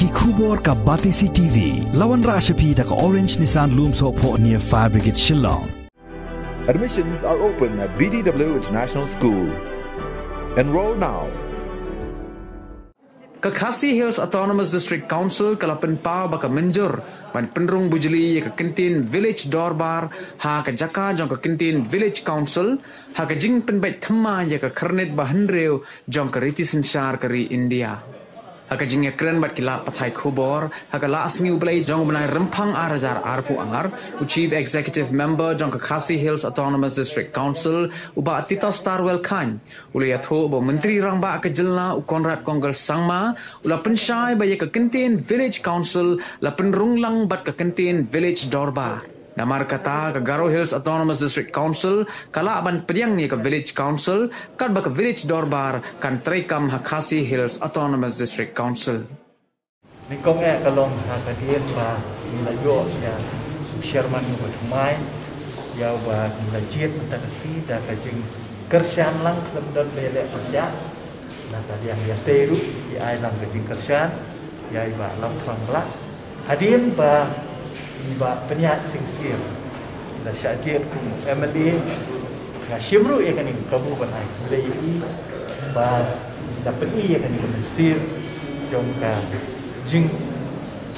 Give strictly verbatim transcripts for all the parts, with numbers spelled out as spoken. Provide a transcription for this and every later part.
Ki khubor ka Batesi T V. La wanrah sha phi da ka Orange Nissan Lumsohphoh near Fire Brigade Shillong. Admissions are open at B D W International School. Enroll now. Ka Khasi Hills Autonomous District Council ka la pynpaw ba ka mynjur ban pynrung bujli ïa ka kyntien Village Dorbar ha ka jaka jong ka kyntien Village Council ha ka jingpynbeit thymmai ïa ka khyrnit ba hynriew jong ka riti synshar ka ri India. Ha ka jingïakren bad ki lad pathai khubor ha ka Lad Sngi U Blei jong u bnai Rymphang ar hajar arphew ar, u Chief Executive Member jong ka Khasi Hills Autonomous District Council, u Bah Titosstarwell Chyne, u la ïathuh ba u Myntri Rangbah ka jylla u Conrad Kongkal Sangma u la pynshai ba ïa ka kyntien Village Council la pynrung lang bad ka kyntien Village Dorbar. Namar kata ka Garo Hills Autonomous District Council ka lah ban pdiang ïa ka Village Council katba ka Village Dorbar kan treikam ha Khasi Hills Autonomous District Council. Nyngkong eh ka long ha ka dien ba ngi la ïoh ïa u chairman uba thymmai, ïa uba ngi la jied mynta ka sngi da ka jingkyrshan lang, khlem don ba ïaleh pyrshah. Na ka liang ïa te ruh ngi ai lang ka jingkyrshan ïa i Bah Lamthrang Blah. Hadien ba i Bah Pynïaid Sing Syiem la shah jied kum u M L A, nga shim ruh ïa kane ka kabu ban ai khublei ïa i ba la pyni ïa kane ka mynsiem jong ka jing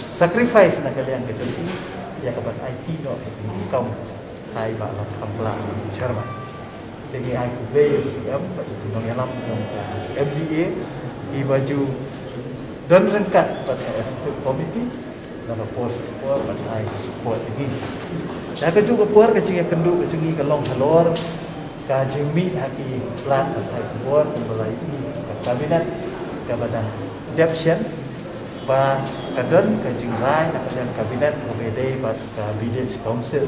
sacrifice na ka liang ka jong i ïa ka ban aiti noh ka jingkam ha i Bah Lamthrang Blah, chairman. Te ngi ai khublei ïa u C M bad ïa ki nongïalam jong ka M D A kiba ju don ryngkat bad ka executive committee na ka por sha ka por ban ai ka support ïa ngi. Ha kajuh ka por ka jingïakynduh ka jong ngi ka long halor ka jingmih ha ki lad pathai khubor kaba la ïohi ka cabinet kaba dang dep shen ba ka don ka jingrai na ka liang cabinet kaba ïadei bad ka Village Council.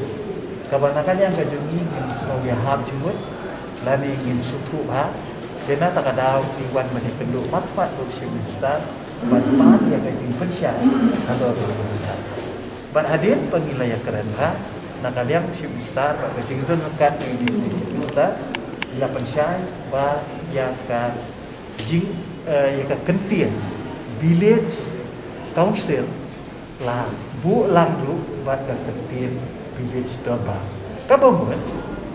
Kaba na ka liang ka jong ngi ngin sngewbha hap jingmut lane ngin sngewthuh bha. Te na kata ka daw ngi wan ban ïakynduh mat mat bad u Chief Minister ban pan ïa ka jingpynshai halor kane ka bynta. Bad hadien ba ngi la ïakren bha na ka liang u Chief Minister bad ka jingdon ryngkat jong u Chief Minister, ngi la pynshai ba ïa ka jing, eh, ïa ka kyntien Village Council la buh lang ruh bad ka kyntien Village Dorbar. Kaba mut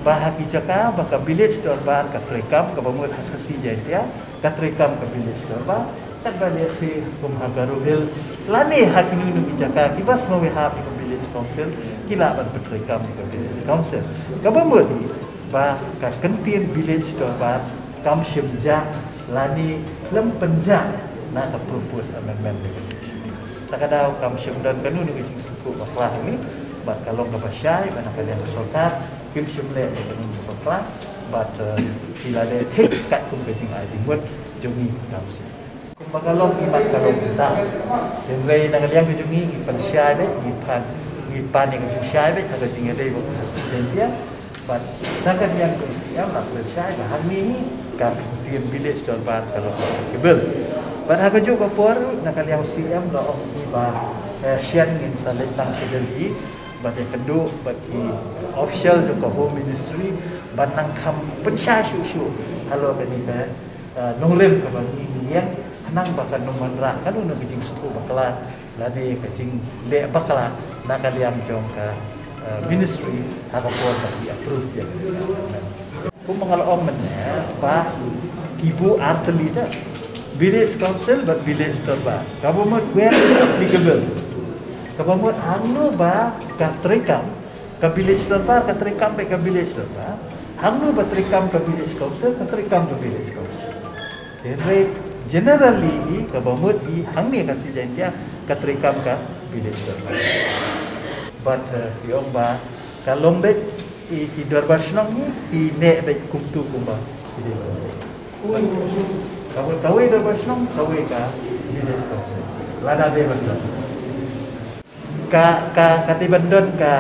ba ha ki jaka ba ka Village Dorbar ka treikam, kaba mut ha Khasi Jaiñtia ka treikam ka Village Dorbar, katba lehse kum ha Garo Hills lane ha kino kino ki jaka kiba sngewbha ïa ka Village Council ki lah ban pyntreikam ïa ka Village Council. Kaba mut hi ba ka kyntien Village Dorbar kam shym jah lane khlem pynjah na ka proposed amendment legislation. Ta ka daw kam shym don kano kano ka jingsngewthuh bakla hangne bad ka long kaba shai ba na ka liang ka sorkar kim shym leh ïa kano kano ka bakla bad, eh, ki la leh thik katkum ka jingai jingmut jong ngi ka council. Kumba ka long imat ka long kumta. Hynrei na ka liang ka jong ngi ngi pynshai beit, ngi pan, ngi pan ïa ka jingshai beit ha ka jingïadei bad ka Khasi Jaiñtia. Bad na ka liang ka C M la pynshai ba hangne hi ka kyntien Village Dorbar ka long applicable. Bad ha kajuh ka por na ka liang C M la ong hi ba, eh, shen ngin sa leit lang sha Delhi bad ïakynduh bad ki official jong ka Home Ministry ban nang kham pynshai shuh shuh halor kane ka, eh, nongrim kaba ngi ngi ïeng khnang ba kan ym wanrah kano kano ka jingsngewthuh bakla lane ka jingleh bakla na ka liang jong ka, eh, ministry ha ka por ba ki approve ïa ka amendment. Kumba nga la ong mynne ba ki buh ar tylli te, Village Council bad Village Dorbar. Kaba mut where is applicable, kaba mut hangno ba ka treikam ka Village Dorbar ka treikam bad ka Village Dorbar, hangno ba treikam ka Village Council ka treikam ka Village Council. Hynrei generally hi kaba mut hi hangne ka Khasi Jaiñtia ka treikam ka Village Dorbar. Bad, eh, ki ong ba ka long beit i ki dorbar shnong hi ki neh beit kumtu kumba ki dei ban leh. Kawei, kawei dorbar shnong, kawei ka Village Council. Lada dei ban don ka, ka, ka dei ban don ka,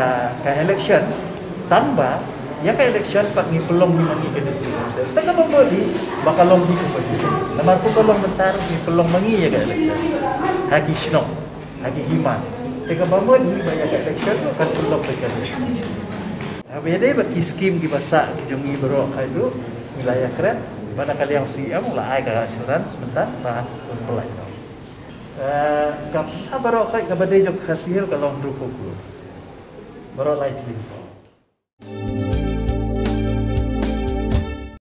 ka election, tang ba ïa ka election pat ngi pynlong hi ma ngi ka District Council. Te kaba mut hi ba ka long hi kumba hi. Namar kumba long mynta ruh ngi pynlong ma ngi ïa ka election ha ki shnong, ha ki hima. Te kaba mut hi ba ïa ka election ruh kan pynlong beit ka District Council. Haba ïadei bad ki skim kiba sah ki jong ngi baroh khaïi ruh ngi la ïakren bad na ka liang C M la ai ka assurance mynta ba kan pynlong. Eh, Ka pisa baroh ka, kaba dei jong ka Khasi Hills ka long hynriewphew klur. Baroh lai tylli song.